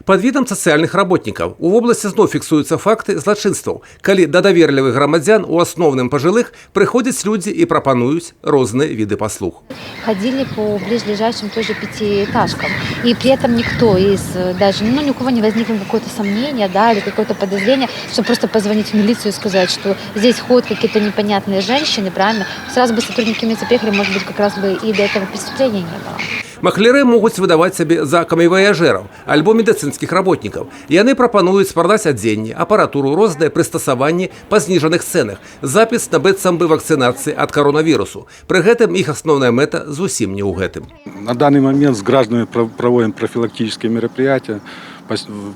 Пад відам сацыяльных работнікаў у вобласці зноў фіксуюцца факты злачынстваў, калі да даверлівых грамадзян, у асноўным пажылых, прыходзяць людзі і прапануюць розныя віды паслуг. Ходили по ближайшим тоже пятиэтажкам. И при этом никто из, даже, ну, ни у кого не возникло какое-то сомнение, да, или какое-то подозрение, чтобы просто позвонить в милицию и сказать, что здесь ходят какие-то непонятные женщины, правильно? Сразу бы сотрудники милиции приехали, может быть, как раз бы и до этого преступления не было. Махляры могуць выдаваць сябе за каміваяжэраў альбо медыцынскіх работнікаў. Яны прапануюць прадаць адзенне, апаратуру, розныя прыстасаванні па зніжаных цэнах, запіс на быццам бы вакцынацыі ад каронавірусу. Пры гэтым іх асноўная мэта зусім не ў гэтым. На данный момент с гражданами проводим профилактические мероприятия.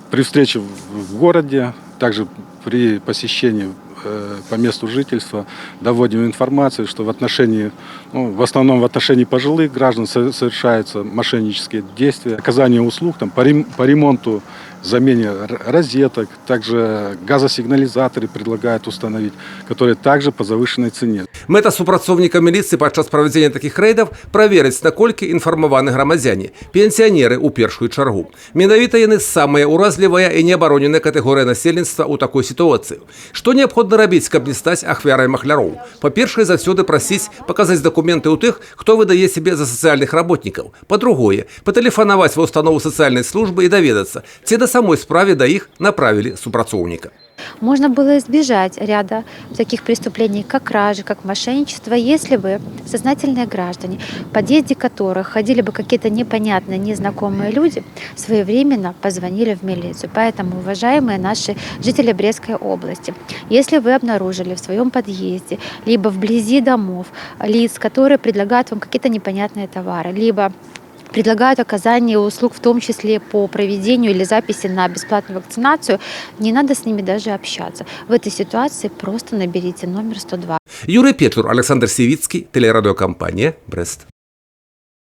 При встрече в городе, также при посещении по месту жительства доводим информацию, что в отношении, ну, в основном в отношении пожилых граждан совершаются мошеннические действия, оказание услуг там, по ремонту, замене розеток, также газосигнализаторы предлагают установить, которые также по завышенной цене. Мэта супрацоўніка міліцыі падчас правядзення такіх рэйдаў — праверыць, наколькі інфармаваны грамадзяне, пенсіянеры ў першую чаргу. Менавіта яны самая ўразлівая і неабароненая катэгорыя насельніцтва ў такой сітуацыі. Што неабходна рабіць, каб не стаць ахвярай махляроў? Па-першае, заўсёды прасіць паказаць дакументы ў тых, хто выдае сябе за сацыяльных работнікаў. Па-другое, патэлефанаваць ва ўстанову сацыяльнай службы і даведацца, ці на самой справе да іх направілі супрацоўніка. Можно было избежать ряда таких преступлений, как кражи, как мошенничество, если бы сознательные граждане, в подъезде которых ходили бы какие-то непонятные, незнакомые люди, своевременно позвонили в милицию. Поэтому, уважаемые наши жители Брестской области, если вы обнаружили в своем подъезде либо вблизи домов лиц, которые предлагают вам какие-то непонятные товары, либо предлагают оказание услуг, в том числе по проведению или записи на бесплатную вакцинацию, не надо с ними даже общаться. В этой ситуации просто наберите номер 102. Юрый Петлюр, Аляксандр Сівіцкі, тэлерадыёкампанія «Брэст».